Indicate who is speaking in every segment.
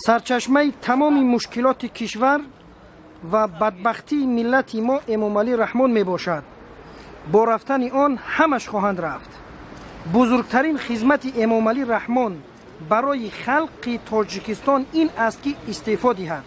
Speaker 1: Сарчашмаи тамоми мушкилоти кишвар ва бадбахтии миллати мо Эмомалӣ Раҳмон мебошад. Бо рафтани он ҳамаш хоҳанд рафт. Бузургтарин хизмати Эмомалӣ Раҳмон барои халқи Тоҷикистон ин аст, ки истеъфо диҳад.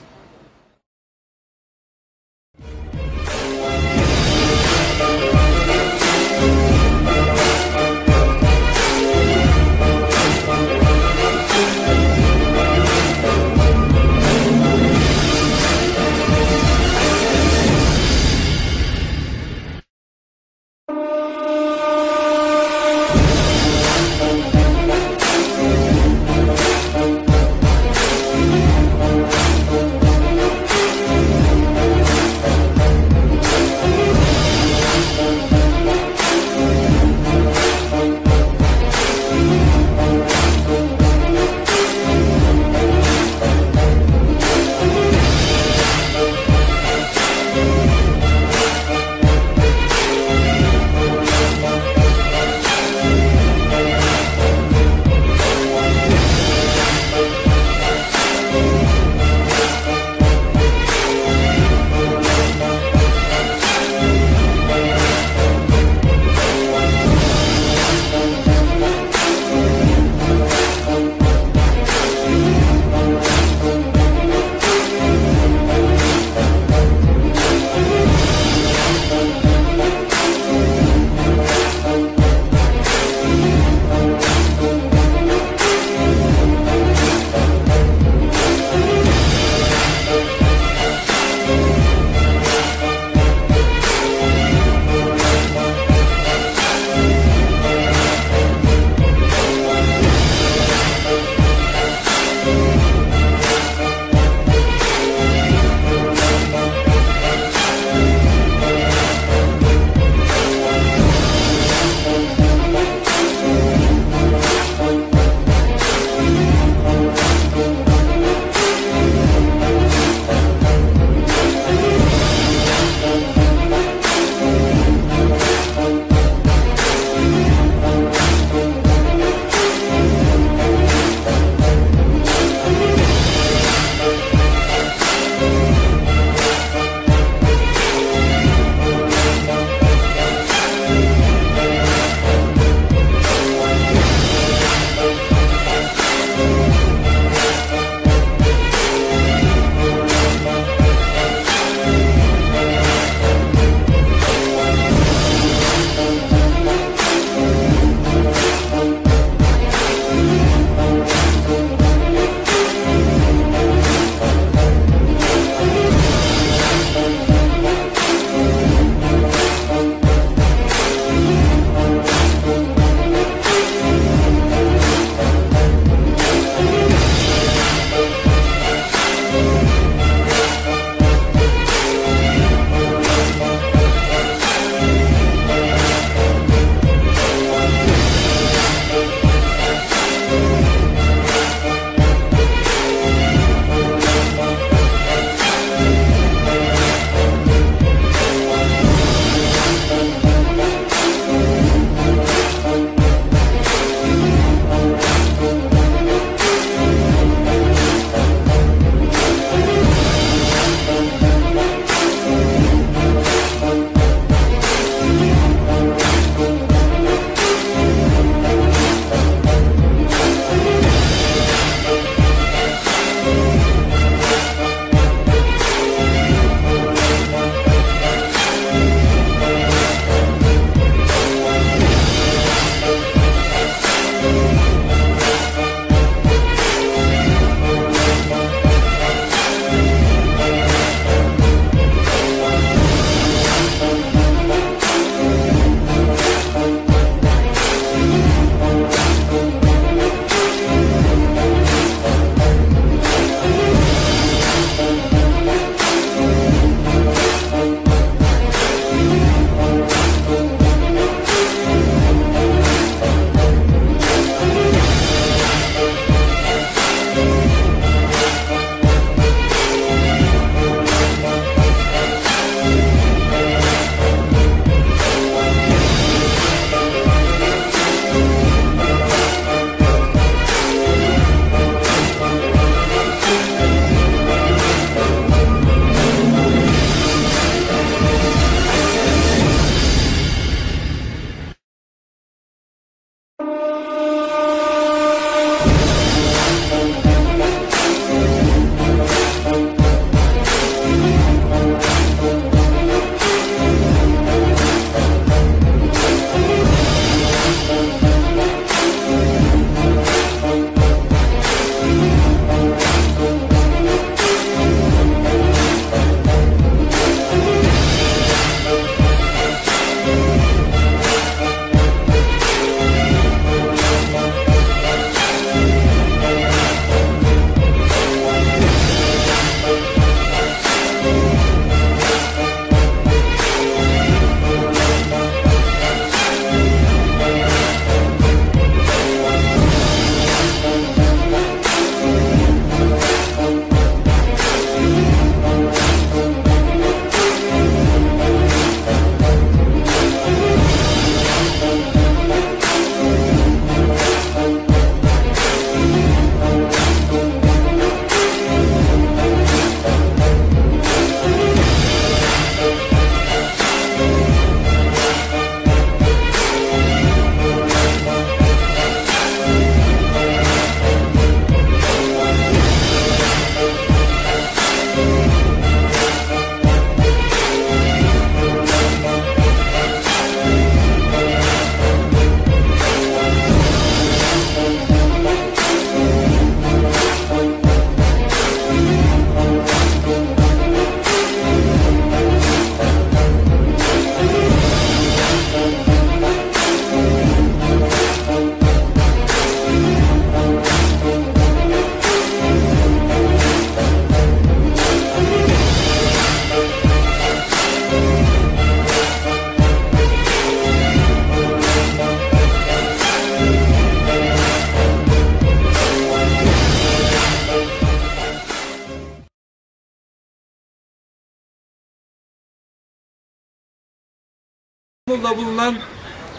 Speaker 2: İstanbul'da bulunan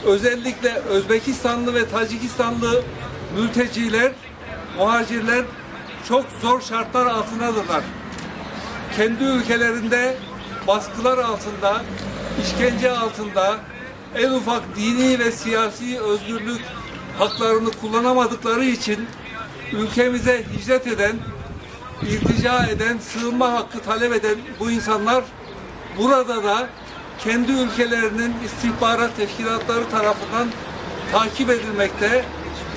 Speaker 2: özellikle Özbekistanlı ve Tacikistanlı mülteciler, muhacirler çok zor şartlar altındadırlar. Kendi ülkelerinde baskılar altında, işkence altında, en ufak dini ve siyasi özgürlük haklarını kullanamadıkları için ülkemize hicret eden, iltica eden, sığınma hakkı talep eden bu insanlar burada da kendi ülkelerinin istihbarat teşkilatları tarafından takip edilmekte,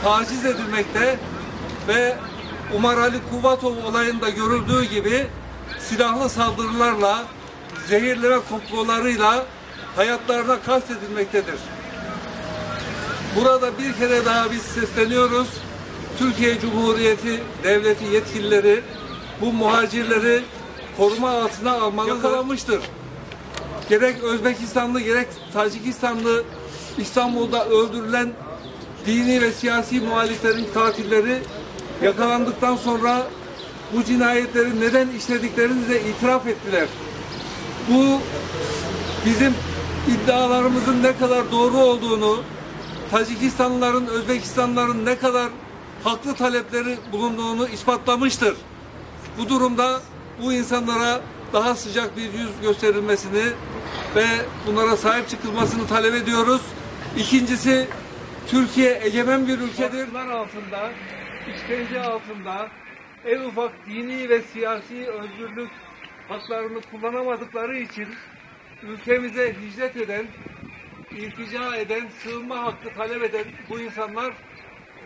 Speaker 2: taciz edilmekte ve Umarali Kuvatov olayında görüldüğü gibi silahlı saldırılarla, zehirleme komplolarıyla hayatlarına kastedilmektedir. Burada bir kere daha biz sesleniyoruz. Türkiye Cumhuriyeti Devleti yetkilileri bu muhacirleri koruma altına almalı, yakalanmıştır. Gerek Özbekistanlı gerek Tacikistanlı İstanbul'da öldürülen dini ve siyasi muhaliflerin katilleri yakalandıktan sonra bu cinayetleri neden işlediklerini de itiraf ettiler. Bu bizim iddialarımızın ne kadar doğru olduğunu, Tacikistanlıların, Özbekistanlıların ne kadar haklı talepleri bulunduğunu ispatlamıştır. Bu durumda bu insanlara daha sıcak bir yüz gösterilmesini ve bunlara sahip çıkılmasını talep ediyoruz. İkincisi, Türkiye egemen bir ülkedir. Baskılar altında, işkence altında, en ufak dini ve siyasi özgürlük haklarını kullanamadıkları için ülkemize hicret eden, iltica eden, sığınma hakkı talep eden bu insanlar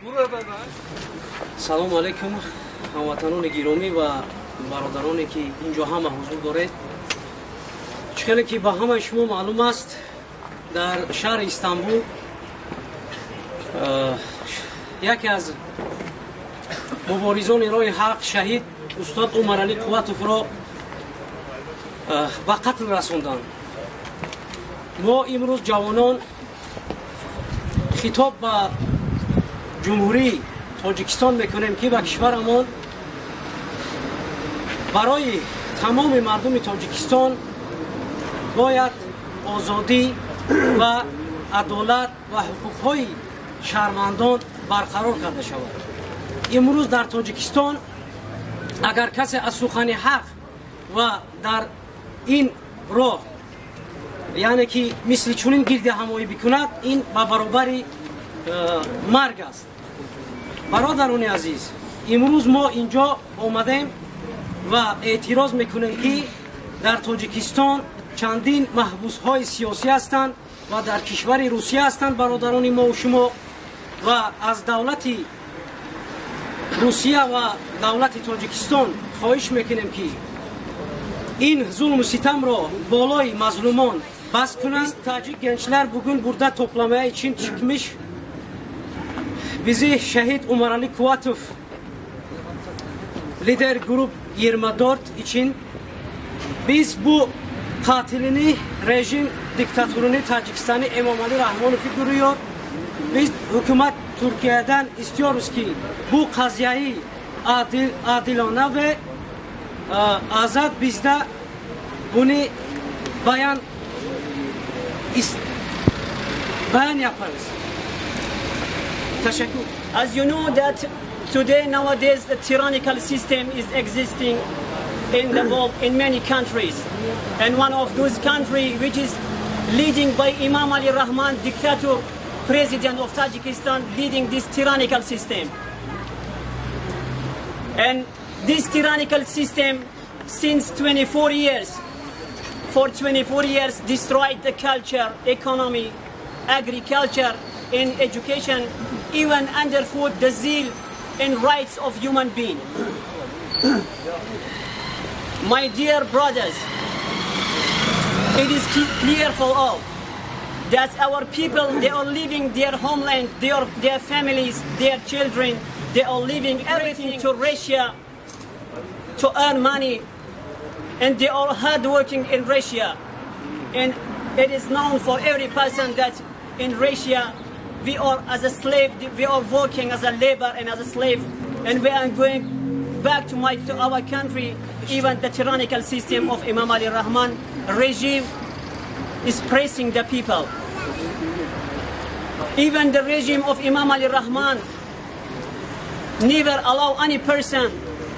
Speaker 2: burada da...
Speaker 3: Салом алейкум, ҳамватанони гиромӣ ва бародароне ки инҷо ҳама ҳузур доред. Чӣ хеле ки ба ҳамаи шумо маълум аст, дар шаҳри Истанбул яке аз муборизони роҳи ҳақ, шаҳид устод Умаралӣ Қувватовро ба қатл расонданд. Мо имрӯз ҷавонон хитоб ба Ҷумҳурии Тоҷикистон мекунем, ки ба кишварамон барои тамоми мардуми Тоҷикистон бояд озодӣ ва адолат ва ҳуқуқҳои шаҳрвандон барқарор карда шавад. Имрӯз дар Тоҷикистон агар касе аз сухани ҳақ ва дар ин роҳ, яъне ки мисли чунин гирди ҳамоӣ бикунад, ин ба баробари марг аст. Бародарони азиз, имрӯз мо инҷо омадем ва эътироз мекунем, ки дар Тоҷикистон чандин маҳбусҳои сиёсӣ ҳастанд ва дар кишвари Русия ҳастанд бародарони мову шумо, ва аз давлати Русия ва давлати Тоҷикистон хоҳиш мекунем, ки ин зулму ситамро болои мазлумон бас кунанд. Tacik gençler bugün burada toplamaya için çıkmış. Bizi şehit Umarali Kuvatov lider grup 24 için biz bu katilini, rejim diktatörünü Tacikistan'ı Emomali Rahmonov'u görüyor. Biz hükümet Türkiye'den istiyoruz ki bu kaziyayı adil, adilona ve azad bizde bunu bayan yaparız. Teşekkür.
Speaker 4: As you know that today, nowadays, the tyrannical system is existing in the world in many countries. And one of those countries which is leading by Emomali Rahman, dictator, president of Tajikistan, leading this tyrannical system. And this tyrannical system, since 24 years, for 24 years, destroyed the culture, economy, agriculture, and education, even underfoot the zeal and rights of human being. My dear brothers, it is clear for all that our people, they are leaving their homeland, their families, their children, they are leaving everything to Russia to earn money, and they are hard working in Russia. And it is known for every person that in Russia we are as a slave, we are working as a labor and as a slave, and we are going back to our country. Even the tyrannical system of Emomali Rahman regime is pressing the people. Even the regime of Imam Ali Rahman never allow any person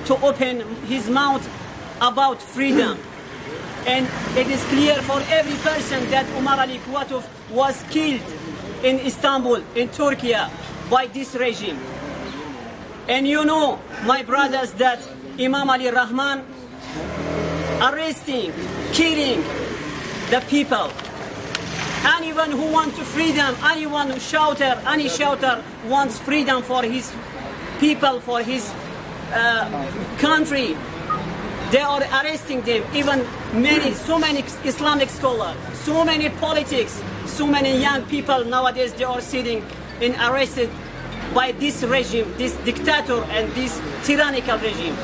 Speaker 4: to open his mouth about freedom. And it is clear for every person that Umar Ali Quvvatov was killed in Istanbul, in Turkey, by this regime. And you know, my brothers, that Imam Ali Rahman arresting, killing the people. Anyone who wants freedom, anyone who shouter, any shouter wants freedom for his people, for his country, they are arresting them. Even many, so many Islamic scholars, so many politics, so many young people nowadays, they are sitting and arrested by this regime, this dictator and this tyrannical regime.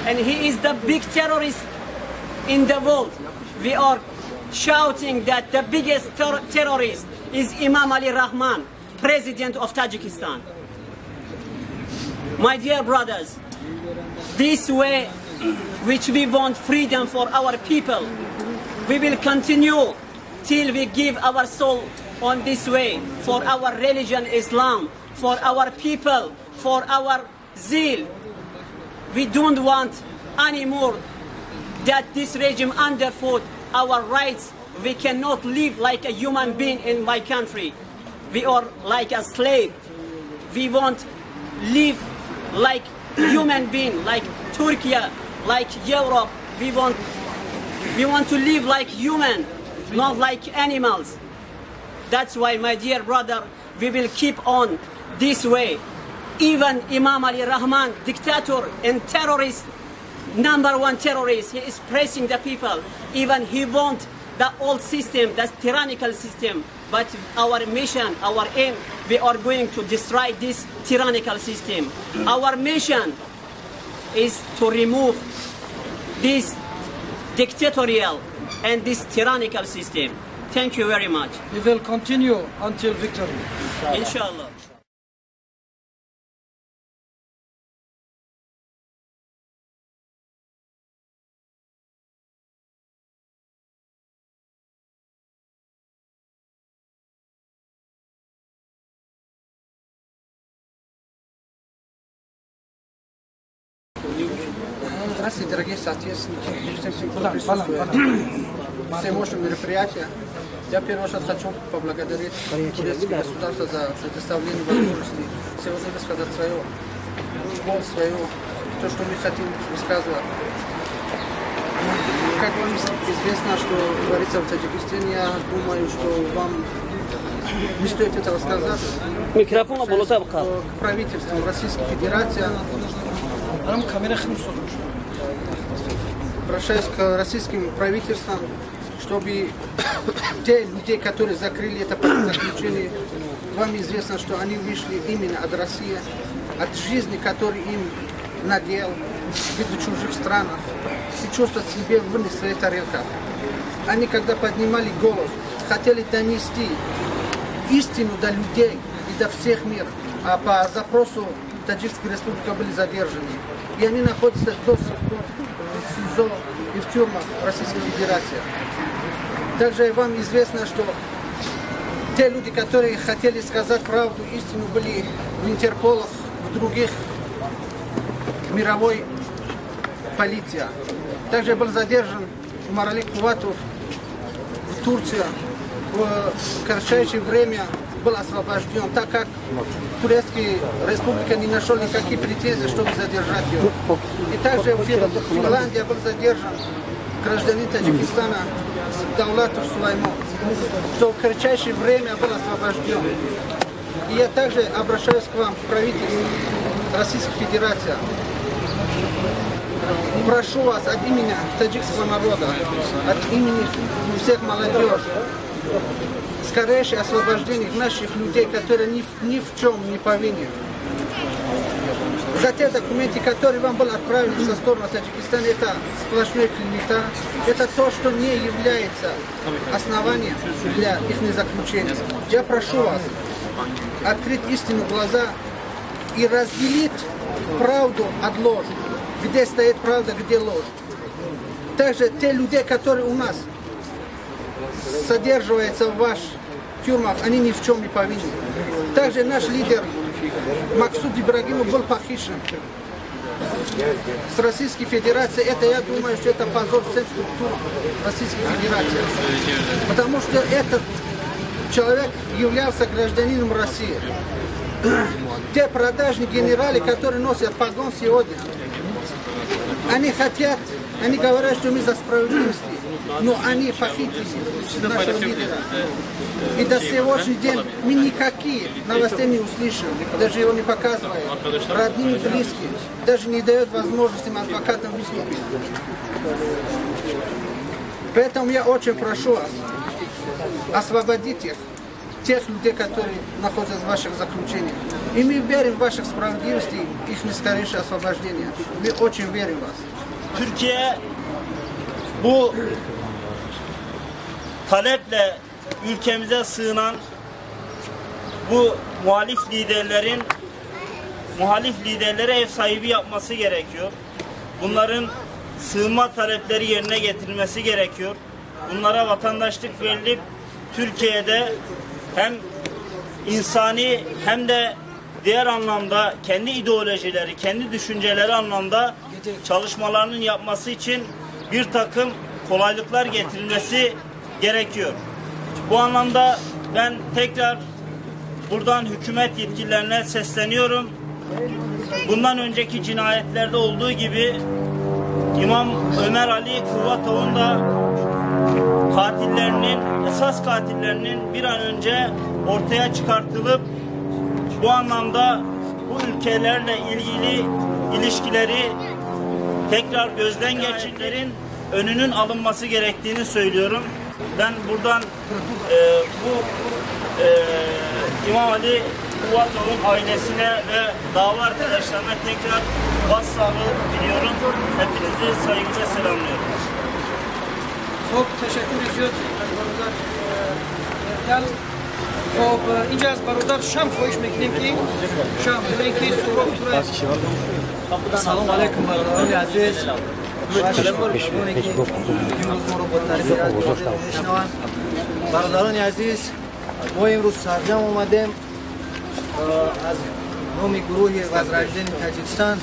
Speaker 4: And he is the big terrorist in the world. We are shouting that the biggest terrorist is Imam Ali Rahman, president of Tajikistan. My dear brothers, this way which we want freedom for our people, we will continue till we give our soul on this way for our religion Islam, for our people, for our zeal. We don't want anymore that this regime underfoot our rights. We cannot live like a human being in my country. We are like a slave. We want live like human being, like Turkey, like Europe. We want to live like human, not like animals. That's why, my dear brother, we will keep on this way. Even Imam Ali Rahman, dictator and terrorist, number one terrorist, he is pressing the people. Even he wants the old system, the tyrannical system. But our mission, our aim, we are going to destroy this tyrannical system. Our mission is to remove this dictatorial and this tyrannical system. Thank you very much.
Speaker 1: We will continue until victory.
Speaker 4: Inshallah.
Speaker 5: Здравствуйте, дорогие соотечественники, всем, кто присутствует в сегодняшнем мероприятии. Я в первую очередь хочу поблагодарить турецкое государство за предоставление возможности сегодня высказать свое, свое, то, что мы хотим высказывать. Как вам известно, что творится в Таджикистане, я думаю, что вам не стоит этого сказать.
Speaker 4: Микрофон
Speaker 5: к правительству Российской Федерации. Обращаюсь к российским правительствам, чтобы те люди, которые закрыли это заключение, вам известно, что они вышли именно от России, от жизни, которую им надел, жить в чужих странах и чувствовать себя в своей тарелках. Они, когда поднимали голос, хотели донести истину до людей и до всех мира, а по запросу Таджикской республики были задержаны. И они находятся до сих пор в СИЗО и в тюрьмах Российской Федерации. Также вам известно, что те люди, которые хотели сказать правду, истину, были в Интерполах, в других мировой полиции. Также был задержан Умарали Куватов в Турции. В кратчайшее время был освобожден, так как Турецкая республика не нашел никаких претензий, чтобы задержать его. И также в Финляндии был задержан гражданин Таджикистана Давлатов Сулаймон, что в кратчайшее время был освобожден. И я также обращаюсь к вам, к правительству Российской Федерации. Прошу вас от имени таджикского народа, от имени всех молодежи, скорейшее освобождение наших людей, которые ни в чем не повинны. За те документы, которые вам были отправлены со стороны Таджикистана, это сплошная клевета, это то, что не является основанием для их заключения. Я прошу вас открыть истину глаза и разделить правду от ложи. Где стоит правда, где ложь. Также те люди, которые у нас содерживаются в ваших тюрьмах, они ни в чем не повинны. Также наш лидер Максуд Ибрагимов был похищен с Российской Федерации. Это, я думаю, что это позор всем структурам Российской Федерации. Потому что этот человек являлся гражданином России. Те продажные генералы, которые носят погон сегодня, они хотят, они говорят, что мы за справедливость, но они похитили нашего лидера. И до сегодняшний день мы никакие новостей не услышим, даже его не показывают. Родным и близким, даже не дают возможности адвокатам выступить. Поэтому я очень прошу вас, освободить их, тех людей, которые находятся в ваших заключениях. И мы верим в вашу справедливость и их скорейшее освобождение. Мы очень верим в вас.
Speaker 6: Türkiye bu taleple ülkemize sığınan bu muhalif liderlerin muhalif liderlere ev sahibi yapması gerekiyor. Bunların sığınma talepleri yerine getirilmesi gerekiyor. Bunlara vatandaşlık verilip Türkiye'de hem insani hem de diğer anlamda kendi ideolojileri, kendi düşünceleri anlamda çalışmalarının yapması için bir takım kolaylıklar getirilmesi gerekiyor. Bu anlamda ben tekrar buradan hükümet yetkililerine sesleniyorum. Bundan önceki cinayetlerde olduğu gibi İmam Ömer Ali Kuvatov'un da katillerinin, esas katillerinin bir an önce ortaya çıkartılıp bu anlamda bu ülkelerle ilgili ilişkileri tekrar gözden geçirilerin önünün alınması gerektiğini söylüyorum. Ben buradan bu İmam Ali Kuvatov'un ailesine ve dava arkadaşlarına tekrar başsağlığı diliyorum. Hepinizi saygıyla selamlıyorum.
Speaker 1: Çok teşekkür ediyorum. خب اینجا از برادر شم خواهش میکنیم که شم ببینیم که سهراب توره.
Speaker 7: سلام علیکم برادران عزیز. برادران عزیز، ما امروز سرجم اومدیم از نام گروه وزرجدین تاجیکستان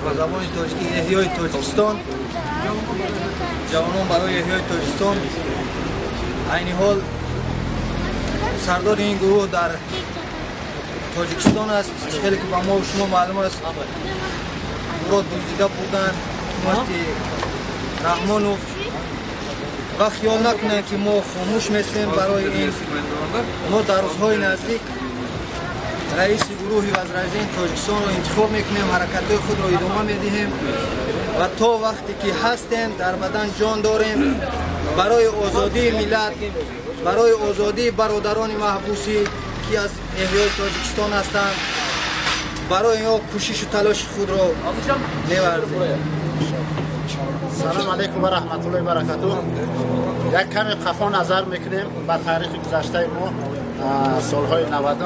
Speaker 7: و زبان تاجیکی احیای تاجیکستان، جوانان برای احیای تاجیکستان. عین حال سردار این گروه در تاجیکستان است. خیلی که با ما و شما معلوم است او را دزدیده بودن حکومت رحمانوف و خیال نکنند که ما خاموش میستیم. برای این ما در روزهای نزدیک رئیس گروه وزرجدین تاجیکستان را انتخاب میکنیم، حرکت‌های خود را ادامه میدهیم و تا وقتی که هستیم در بدن جان داریم برای آزادی ملت، برای آزادی برادران محبوسی که از احیای تاجیکستان هستند، برای اینها کوشش و تلاش خود را می‌ورزیم.
Speaker 8: سلام علیکم و رحمت الله و برکاته. یک کمی قفا نظر میکنیم به تاریخ گذشته ما، سالهای 90.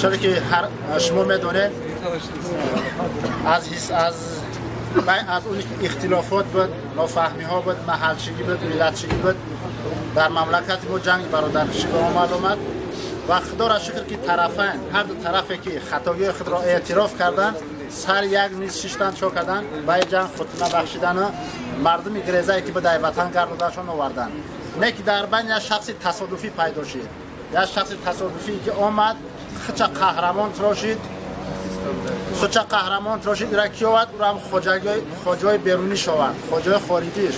Speaker 8: چرا که هر شما میدونید از اون اختلافات بود، نافهمی ها بود، محلچگی بود، ملتچگی بود، در مملکت ما جنگ برادرکشی به عمل آمد و خدا را شکر که طرفین، هر دو طرفی که خطاگی خود را اعتراف کردند، سر یک میز شیشتن چو کردن و جنگ ختمه بخشیدن و مردم گریزایی که به در وطن گردوندشان آوردن. نه که در بین یک شخص تصادفی پیدا شد، یک شخص تصادفی که آمد خچه قهرمان تراشید، خچه قهرمان تراشید را کی آورد؟ او هم خواجای بیرونیش آورد، خواجای خارجیش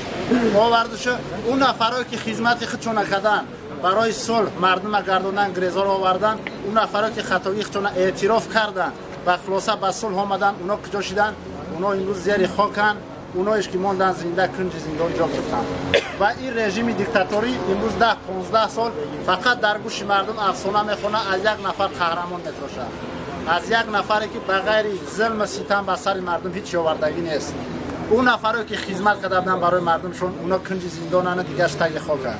Speaker 8: آوردش. اون نفرایی که خدمت خودشون کردن برای صلح مردم گردوندن، گریزا را آوردن، اون نفرایی که خطایی خودشون اعتراف کردن و خلاصه به صلح آمدن، اونا کجا شدن؟ اونا امروز زیر خاکن. اونایش که ماندن زنده کنج زندان جا گرفتن. و این رژیم دیکتاتوری امروز 10-15 سال فقط در گوش مردم افسانه میخونه، از یک نفر قهرمان میتراشه، از یک نفری که بغیر ظلم و ستم به سر مردم هیچ آوردگی نیست. اون نفرایی که خدمت کرده بودن برای مردمشون، اونا کنج زندانن، دیگهش تگ خاکن.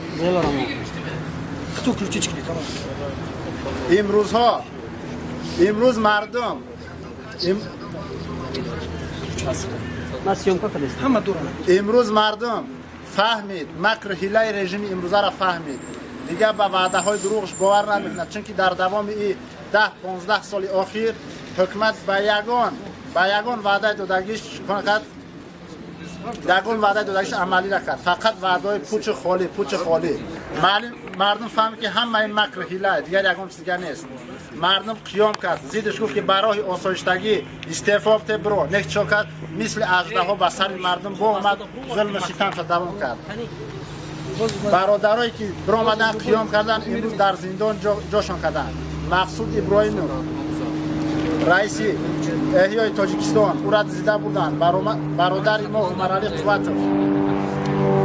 Speaker 8: امروزها امروز مردم امروز مردم فهمید مکر حیله رژیم امروزه را فهمید. Дигар ба ваъдаҳои дурӯғш бовар намекунад, чунки дар давоми и 10-15 соли охир ҳукумат ба ягон ваъдаи додагиш кард, ягон ваъдаи додагиш амалӣ накард. Фақат ваъдаҳои пучи холӣ, пучи холӣ. Мардум фаҳмид, ки ҳамаи макр ҳила, дигар ягон чиз дигар нест. Мардум қиём кард, зиддиш гуфт, ки ба роҳи осоиштагӣ истеъфо бите, биро. Нек чо кард, мисли аждаҳо ба сари мардум боомад, зулму ситамша давом кард. Бародарое ки биромадан, қиём кардан, имрӯз дар зиндон ҷошон карданд. Мақсуд Иброҳимов, раиси Эҳёи Тоҷикистон, ӯра зида бурданд. Бародари мо Умаралӣ Қувватов,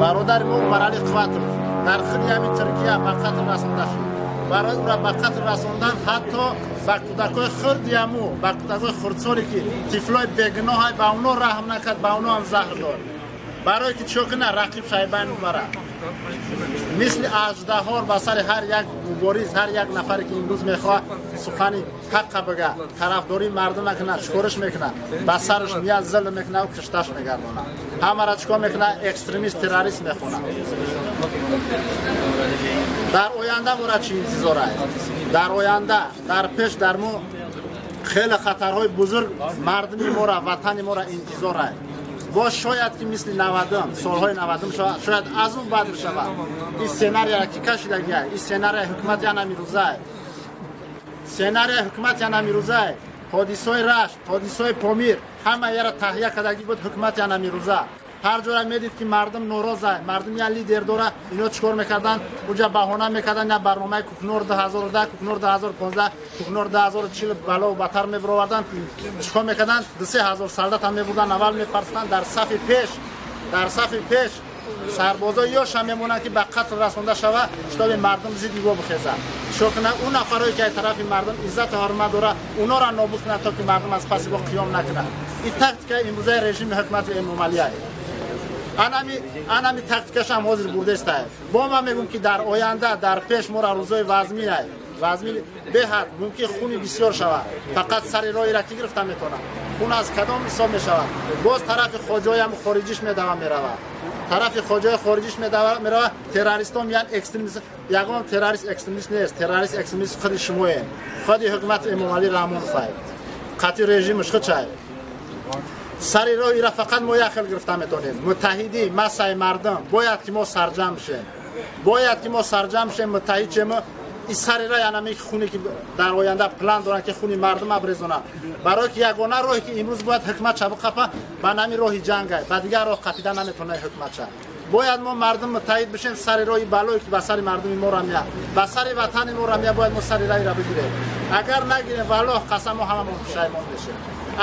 Speaker 8: бародари мо Умаралӣ Қувватов дар худи ҳамин Туркия ба қатл расонда шуд. Барои ӯра ба қатл расондан ҳатто ба кӯдакҳои хурдиаму, ба кӯдакҳои хурдсоле ки тифлои бегуноҳай, ба оно раҳм накард, ба оно ҳам заҳр дод. Барое ки чиё кунад, рақиб шайбайн бубарад. Мисли аждаҳор ба сари ҳар як мубориз, ҳар як нафаре ки имрӯз мехоҳад сухани ҳаққа бигӯяд, тарафдории мардум накунад, чикориш мекунад? Ба сараш мияд, зулм мекунад, кишташ мегардонад. Ҳамаро чикор мекунад? Экстремист, террорист мехонад. Дар оянда мора чӣ интизор аст? Дар оянда, дар пеш, дар мо хеле хатарҳои бузург мардуми мора, ватани мора интизор аст. Боз шояд ки мисли 90-м, солҳои 90-м шояд аз он бад бишавад. Ин сценарияро ки кашидагия, ин сценарияи ҳукумати янамирӯзае. Сценарияи ҳукумати янамирӯзае. Ҳодисаҳои Рашт, ҳодисаҳои Помир, ҳама яро таҳия кардагӣ буд ҳукумати янамирӯза. Ҳар ҷоя медид ки мардум нороза, мардум я лидер дора, ино чикор мекарданд? Уҷа баҳона мекарданд, я барномаи Кукнор 2010, Кукнор 2015, Кукнор 2040 бало батар мебароварданд. Чикор мекарданд? 2-3 ҳазор солдат ҳам мебурданд, аввал мепарстанд дар сафи пеш, дар сафи пеш сарбозо ёша мемонанд ки ба қатл расонда шава, шитоби мардум зидди во бихезад. Чикор кунанд? Он нафарое ки аз тарафи мардум иззату ҳурмат дора, онора нобуд кунанд, то ки мардум аз паси во қиём накунад. Ин тактикаи имрӯзаи режими ҳукумати Эмомалиае. Анами тактикашам ҳозир бурдестае. Бо ман мегӯм ки дар оянда, дар пеш мора рӯзои вазминае. Вазмин беҳад, мумкин хуни бисёр шавад. Фақат сари роҳиро ки гирифта метавонад? Хун аз кадом ҳисоб мешавад? Боз тарафи хоҷоям хориҷиш медава меравад. Тарафи хоҷои хориҷиш медава меравад. Террористон меянд, экстремист, ягон террорист экстремист нест. Террорист экстремист худи шумоем. Худи ҳукумати Эмомалӣ Раҳмоновай. Қатъи режимаш худшай. Сари роҳиро фақат мо як хел гирифта метавонем. Муттаҳидӣ, массаи мардум, бояд ки мо сарҷамъ шем. Бояд ки мо сарҷамъ шем, муттаҳид шем. Ин сари роҳ янаме хуне ки дар оянда план доранд ки хуни мардум абрезонанд. Барое ки ягона роҳе ки имрӯз бояд ҳукумат ша биқапа, ба нами роҳи ҷангай, ба дигар роҳ қапида наметавонад ҳукумат ша. Бояд мо мардум муттаҳид бишем, сари роҳи балое ки ба сари мардуми мо рамия, ба сари ватани мо рамия, бояд мо сари роҳиро бигирем. Агар нагирем, валлоҳ қасам, мо ҳамамон пушаймон мешем.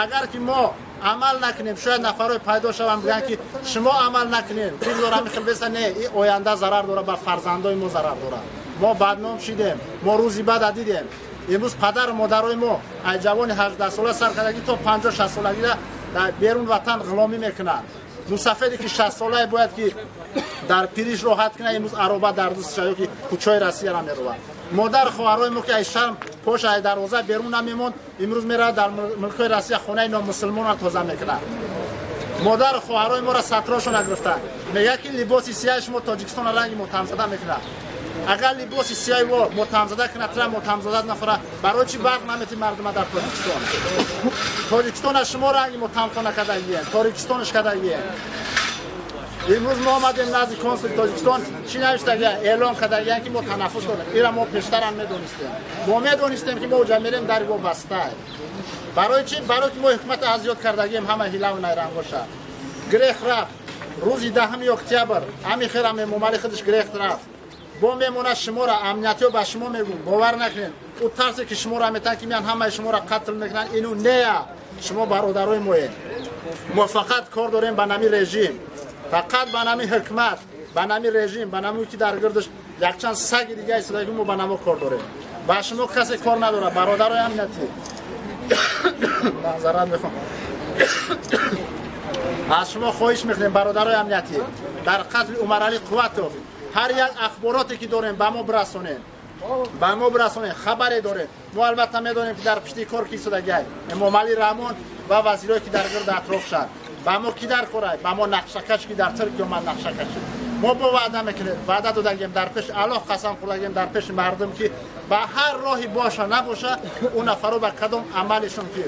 Speaker 8: Агар ки мо амал накунем, шояд нафарое пайдо шаванд, бигӯянд ки шумо амал накунем, бигзор ҳамин хел беса. Не, ин оянда зарар дорад, ба фарзандои мо зарар дорад. Мо бадном шидем, мо рӯзи бада дидем. Имрӯз падару модарои мо аз ҷавони 18 сола сар кардагӣ то 50-60 солагида дар берун ватан ғуломӣ мекунанд. Мусафеде ки 60 солае бояд ки дар пириш роҳат кунад, имрӯз ароба дар дустша ё ки кӯчаи Россияра меравад. Модару хоҳарои мо ки аз шарм пош аз дарвоза берун намемонд, имрӯз меравад дар мулкҳои Россия хонаи номусулмонро тоза мекунад. Модару хоҳарои моро сатрошона гирифтанд, мегӯяд ки либоси сияи шумо Тоҷикистонро ранги мотамзада мекунад. Агар либоси сияи во мотамзада кунад, тра мотамзада нафара, барои чӣ барқ намети мардума дар Тоҷикистон? Тоҷикистона шумо ранги мотамхона кардагиен, Тоҷикистонаш кардагиен. Имрӯз мо омадем назди консули Тоҷикистон, чӣ навиштагия, эълон кардагиян ки мо танаффус дорем. Ира мо пештарам медонистем, мо медонистем ки мо уҷа мерем, дари во баста. Барои чӣ? Барои ки мо ҳукумат аз ёд кардагием, ҳама ҳилаву найрангоша грех рафт. Рӯзи 10 октябр ҳами хелам Эмомалӣ худаш грехт рафт. Бо мемонад шуморо амниятиё, ба шумо мегӯм, бовар накунед. Ӯ тарсе ки шуморо метан ки меян ҳамаи шуморо қатл мекунанд, ину нея. Шумо бародарои моед. Мо фақат кор дорем ба нами режим, фақат ба нами ҳукумат, ба нами режим, ба нами ки дар гирдаш якчанд саги дига истодаги, мо ба намо кор дорем. Ба шумо касе кор надорад. Бародарои амниятӣ, маъзарат мехоҳам, аз шумо хоҳиш мекунем, бародарои амниятӣ, дар қатли Умаралӣ Қувватов ҳар як ахбороте ки дорем, ба мо бирасонем, ба мо бирасонем. Хабаре дорем, мо албатта медонем ки дар пишти кор ки истодагиай: Эмомалӣ Раҳмон ва вазирое ки дар гирду атрофшанд. Ба мо ки дар корай, ба мо нақшакаш ки дар Туркия омад нақша кашид. Мо бо ваъда мекунем, ваъда додагем дар пеши Аллоҳ, қасам хӯрдагем дар пеши мардум, ки ба ҳар роҳи боша набоша, ӯ нафаро ба кадом амалишон ки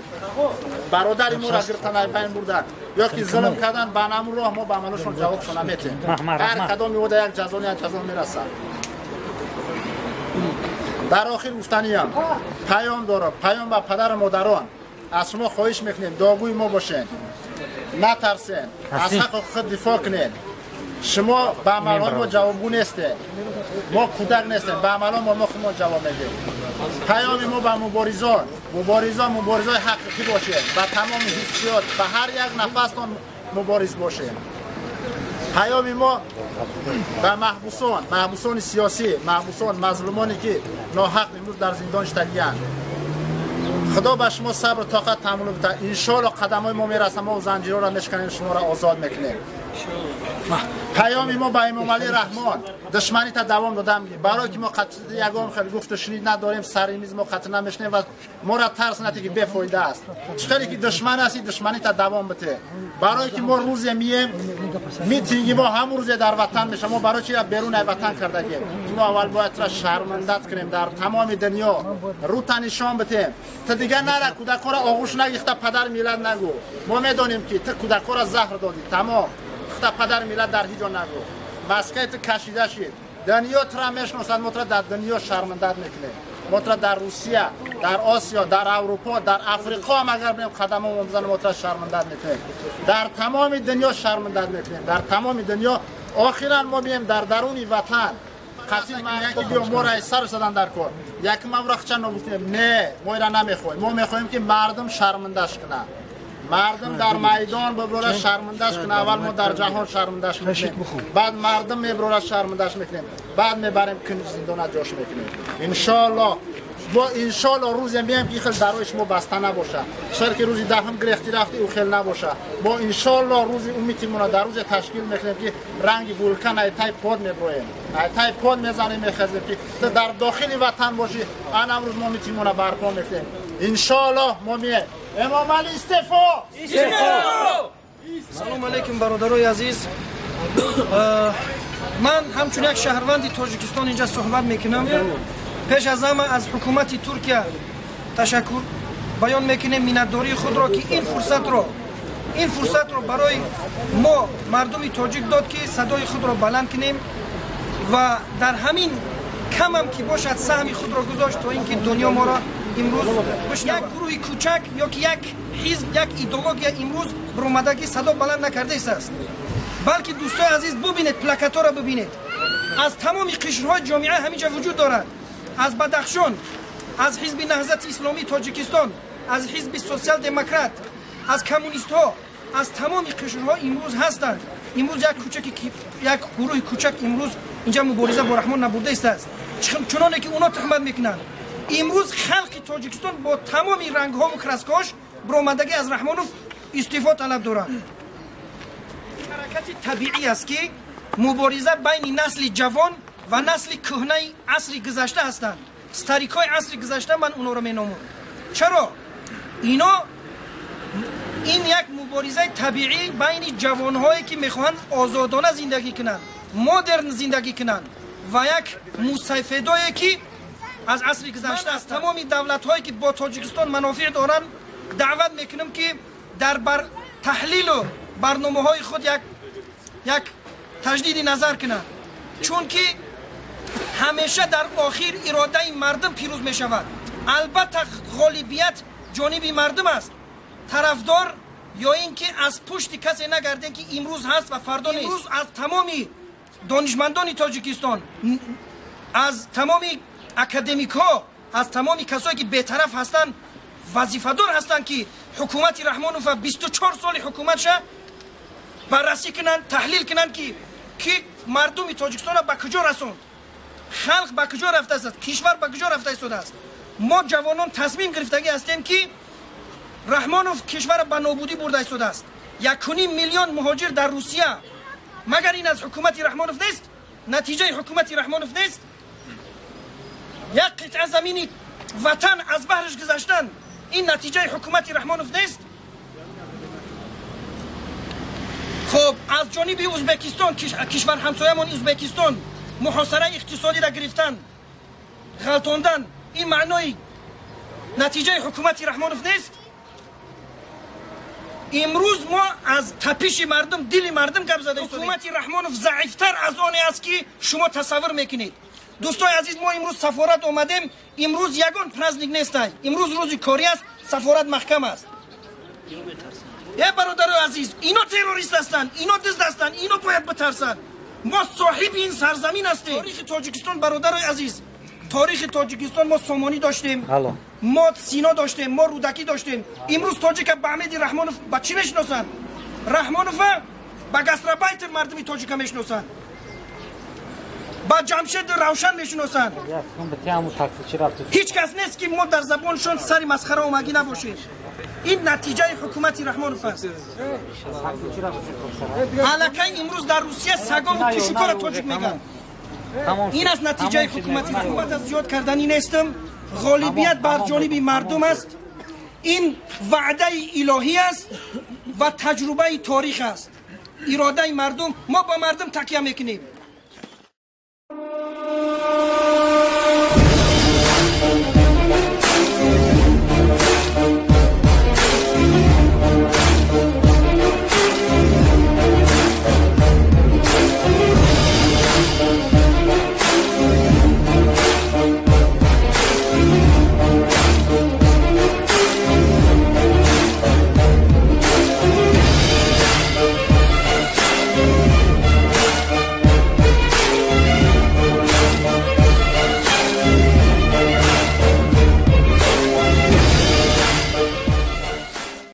Speaker 8: бародари моро гирифтан, айбайн бурдан ё ки зулм кардан, ба намун роҳ мо ба амалашон ҷавобшон наметем. Ҳар кадоми ода як ҷазо, як ҷазо мерасад. Дар охир гуфтаниям паём дорам, паём ба падару модарон. Аз шумо хоҳиш мекунем, дуогӯи мо бошед, натарсен, аз ҳаққи худ дифоъ кунед. Шумо ба амалҳои мо ҷавобгӯ нестед, мо кӯдак нестем, ба амалҳои мо худмон ҷавоб медиҳем. Паёми мо ба муборизон, муборизон муборизои ҳақиқӣ бошед, ба тамоми ҳиссиёт, ба ҳар як нафастон мубориз бошед. Паёми мо ба маҳбусон, маҳбусони сиёсӣ, маҳбусон, мазлумоне ки ноҳақ имрӯз дар зиндон шитагиянд. Худо ба шумо сабру тоқат таҳаммул бидиҳад. Иншоалло қадамҳои мо мерасад, мо занҷирҳоро мешканем, шуморо озод мекунем. Паёми мо ба Эмомалӣ Раҳмон: душманита давом додам, барое ки мо қатъи ягон хел гуфту шунид надорем, сари миз мо қатъ намешунем ва моро тарс натӣ ки бефоида аст. Чӣ хеле ки душман ҳастӣ, душманита давом бите. Барое ки мо рӯзе мием, митинги мо ҳамун рӯзе дар ватан меша. Мо барои чи берун ай ватан кардагем? Мо аввал бояд тура шармандат кунем дар тамоми дунё, рӯта нишон битем. Ту дигар нара кӯдакҳоро оғӯш нагирифта падар миллат нагӯ. Мо медонем ки ту кӯдакҳоро заҳр додӣ, тамом. Та падар миллат дар ҳеҷ ҷо нагӯ. Маскаи ту кашида шид. Дунё тура мешиносад, мо тура дар дунё шармандат мекунем. Мо тура дар Русия, дар Осиё, дар Аврупо, дар Африқо ҳам агар бинем қадамҳо бизанем, мо тура шармандат мекунем. Дар тамоми дунё шармандат мекунем. Дар тамоми дунё охиран мо бием дар даруни ватан. Қатъи яке биё моро аз сар задан дар кор. Яке мамро хча нобуд кунем. Не, мо ира намехоҳем. Мо мехоҳем ки мардум шармандаш кунад. Мардум дар майдон биброра шармандаш кунад. Аввал мо дар ҷаҳон шармандаш мекунем, баъд мардум меброра шармандаш мекунем, баъд мебарем кунҷ зиндона ҷош мекунем. Иншоалло мо иншоалло рӯзе меем ки хел дарои шумо баста набошад. Шояд ки рӯзи даҳум гирехтӣ рафти, ӯ хел набошад. Мо иншоалло рӯзи умитимона дар рӯзе ташкил мекунем ки ранги вулкан айтай под меброем, айтай под мезанем, мехезем ки ту дар дохили ватан бошӣ. Анам рӯз мо митимона барпо мекунем. Иншоалло мо меем. Эмомалӣ истеъфо!
Speaker 1: Истеъфо! Салом алейкум, бародарои азиз. Ман ҳамчун як шаҳрванди Тоҷикистон инҷа суҳбат мекунам. Пеш аз ҳама аз ҳукумати Туркия ташаккур баён мекунем, миннатдории худро, ки ин фурсатро барои мо мардуми тоҷик дод, ки садои худро баланд кунем ва дар ҳамин камам ки бошад саҳми худро гузошт, то ин ки дунё моро имрӯз як гурӯҳи кӯчак ё ки як ҳизб, як идеология имрӯз баромадагӣ садо баланд накардаистааст, балки, дӯстои азиз, бубинед, плакатҳоро бубинед, аз тамоми қишрҳои ҷомеа ҳаминҷа вуҷуд дорад: аз Бадахшон, аз Ҳизби Наҳзати Исломии Тоҷикистон, аз Ҳизби Сотсиал-Демократ, аз коммунистҳо, аз тамоми қишрҳо имрӯз ҳастанд. Имрӯз як кӯчаки, як гурӯҳи кӯчак имрӯз инҷа мубориза бо Раҳмон набурда истааст, чуноне ки онҳо туҳмат мекунанд. Имрӯз халқи Тоҷикистон бо тамоми рангҳову краскаҳош баромадагӣ аз Раҳмонов истеъфо талаб дорад. Ҳаракати табиӣ аст, ки мубориза байни насли ҷавон ва насли кӯҳнаи асри гузашта ҳастанд. Старикҳои асри гузашта ман онҳоро меномам. Чаро ино? Ин як муборизаи табиӣ байни ҷавонҳое ки мехоҳанд озодона зиндагӣ кунанд, модерн зиндагӣ кунанд, ва як мусайфедое ки аз асри гузашта. Аз тамоми давлатҳое ки бо Тоҷикистон манофеъ доранд даъват мекунам, ки дар бар таҳлилу барномаҳои худ як таҷдиди назар кунанд, чунки ҳамеша дар охир иродаи мардум пирӯз мешавад. Албатта, ғолибият ҷониби мардум аст. Тарафдор ё ин ки аз пушти касе нагардем, ки имрӯз ҳаст ва фардо нест. Имрӯз аз тамоми донишмандони Тоҷикистон, аз тамоми академикҳо, аз тамоми касое ки бетараф ҳастанд, вазифадор ҳастанд, ки ҳукумати Раҳмонова 24 соли ҳукуматша баррасӣ кунанд, таҳлил кунанд, ки мардуми Тоҷикистонро ба куҷо расонд, халқ ба куҷо рафтааст, кишвар ба куҷо рафта истодааст. Мо ҷавонон тасмим гирифтагӣ ҳастем, ки Раҳмонов кишварро ба нобудӣ бурда истодааст. 1,5 миллион муҳоҷир дар Русия, магар ин аз ҳукумати Раҳмонов нест? Натиҷаи ҳукумати Раҳмонов нест? Як қитъа замини ватан аз баҳраш гузаштан, ин натиҷаи ҳукумати Раҳмонов нест? Хуб, аз ҷониби Ӯзбекистон, кишвар ҳамсоямон Ӯзбекистон, муҳосираи иқтисодиро гирифтан, ғалтондан, ин маънои натиҷаи ҳукумати Раҳмонов нест? Имрӯз мо аз тапиши мардум, дили мардум гап зада. Ҳукумати Раҳмонов заифтар аз оне аст, ки шумо тасаввур мекунед. Дӯстои азиз, мо имрӯз сафорат омадем. Имрӯз ягон праздник нестай, имрӯз рӯзи корӣ аст, сафорат маҳкам аст. Э, бародарои азиз, ино террорист ҳастанд, ино дизд ҳастанд, ино бояд битарсанд. Мо соҳиби ин сарзамин ҳастем. Торихи Тоҷикистон, бародарои азиз, торихи Тоҷикистон, мо Сомонӣ доштем, мо Сино доштем, мо Рӯдакӣ доштем. Имрӯз тоҷика ба Аҳмеди Раҳмонов ба чӣ мешиносанд? Раҳмонова ба гастарбайтер мардуми тоҷика мешиносанд, ба Ҷамшед Равшан мешиносанд. Ҳеҷ кас нест, ки мо дар забоншон сари масхара омагӣ набошем. Ин натиҷаи ҳукумати Раҳмонов аст. Аллакай имрӯз дар Русия сагову пишукора тоҷик мегӯянд. Ин аст натиҷаи ҳукумати. Ҳукумат аз зиёд карданӣ нестам. Ғолибият бар ҷониби мардум аст. Ин ваъдаи илоҳӣ аст ва таҷрубаи торих аст. Иродаи мардум, мо ба мардум такя мекунем.